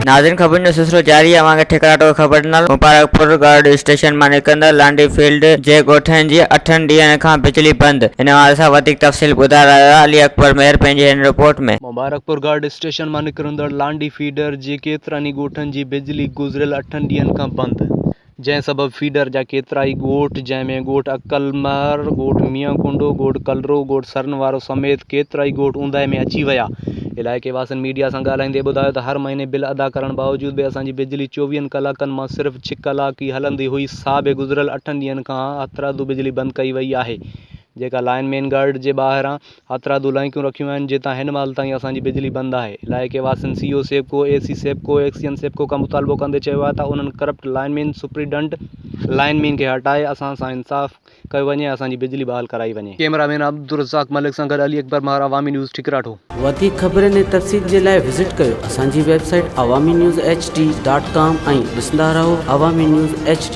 ناظرين خبرن جو سلسلو جاري آهي اوهان کي ٺڪراٽو خبر ڏنل مبارڪپور گارڊ اسٽيشن مان نڪرندڙ لانڍي فيلڊ جي ڳوٺن جي اٺن ڏينهن کان بجلي بند ان حوالي سان وڌيڪ تفصيل ٻڌائي رهيو آهي علي اڪبر مهر پنهنجي هن رپورٽ ۾. مبارڪپور گارڊ اسٽيشن مان نڪرندڙ لانڍي فيڊر جي ڪيترن ئي ڳوٺن جي بجلي گذريل اٺن ڏينهن کان بند، جنهن سبب فيڊر جا ڪيترائي ڳوٺ جنهن ۾ ڳوٺ عقل مهر، ڳوٺ ميان ڪنڊو، ڳوٺ ڪلرو، ڳوٺ سرن وارو سميت ڪيترائي ڳوٺ اونداهي ۾ اچي ويا. علائقي واسين ميڊيا سان ڳالهائيندي ٻڌايو ته هر مهيني بل ادا ڪرڻ باوجود به اسان جي بجلي چوويهن ڪلاڪن مان صرف ڇهه ڪلاڪ ئي هلندي هئي سا به گذريل اٺن ڏينهن کان هٿرادو بجلي بند ڪئي وئي آهي جيڪا لائن مين گارڊ جي ٻاهران هٿرادو لائينڪون رکيون آهن جتان هن مهل تائين اسان جي بجلي بند آهي. علائقي واسين سي او سيپڪو، اي سي سيپڪو، ايڪسيئن سيپڪو کان مطالبو ڪندي چيو آهي ته انهن corrupt lineman superintendent lineman کي هٽائي اسان سان انصاف ڪيو وڃي ۽ اسان جي بجلي بحال ڪرائي وڃي. ڪئميرا مين عبدالرزاق ملڪ سان گڏ علي اڪبر مهر عوامي نيوز ٺڪراٺو. وڌيڪ خبرن ۽ تفصيل جي لاء وزٽ ڪيو اسان جي website Awami news H D dot com ۽ ڏسندا رهو عوامي نيوز ايڇ ڊي.